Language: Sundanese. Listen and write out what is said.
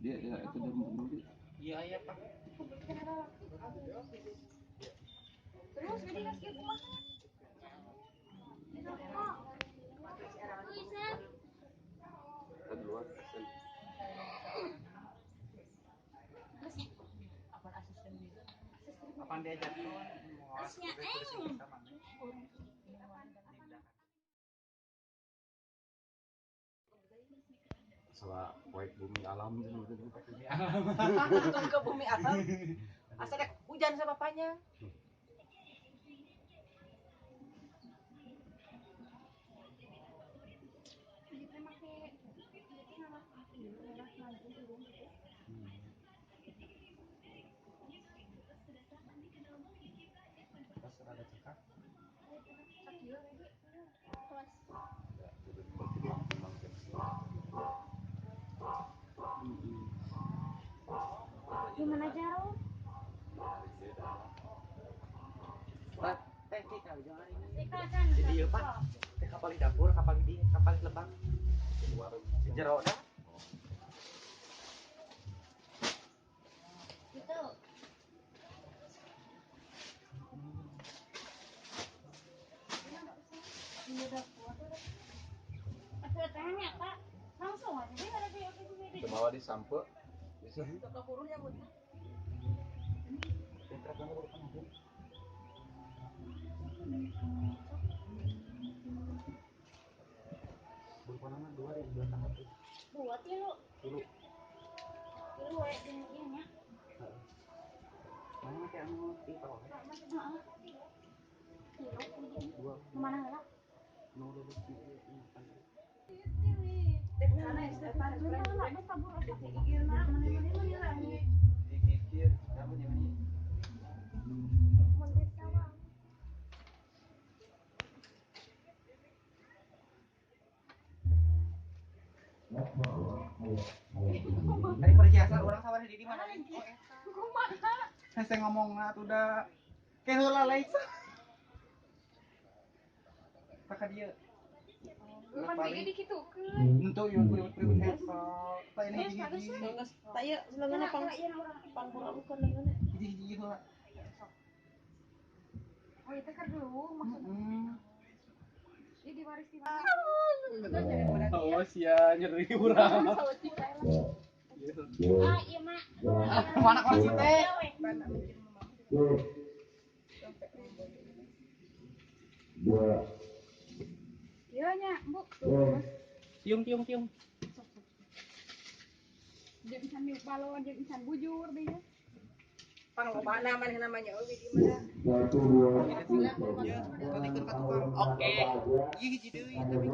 Dia ya itu dari dulu. Iya iya Pak. Terus jadi kasih kumaha? Kapan diajak? Salah poek bumi alam gitu. Bumi alam. Ke bumi alam. Asal hujan sama bapaknya. Gimana jauh? Pak, teh tika jangan ini. Jadi ya Pak, teh kapal di dapur, kapal di kapal di lebak. Di jero dah. Gitu. Aku tanya Pak, langsung aja dia ada di. Bawa di sampo. Bisa. Dua tilu. Tilu. Tilu we jeung ieu nya. Mana make anu ti Pak? Heeh. Tilu. Mana heula? Nu lulus Dari perhiasan orang sama di mana nih? Kumaha? Saya ngomong atuh da kayak heula lain. Kakak dia. Bukan bege dikitukeun. Untuk yun pribut hesok. Tak ini hiji-hiji. Tak ieu leungeunna pang pangbuka leungeunna. Hiji-hiji heula. Oh, itu kan dulu maksudnya. Ini diwaris di mana? Oh, sia nyeri urang. Ah, iya, Mak. Mana kunci teh? Iya nya, Bu. Tiung tiung tiung. Jeung insan miuk balon, jeung insan bujur deh ya. Pang lobana maneh namanya euy di mana? Oke. Ieu hiji deui tapi.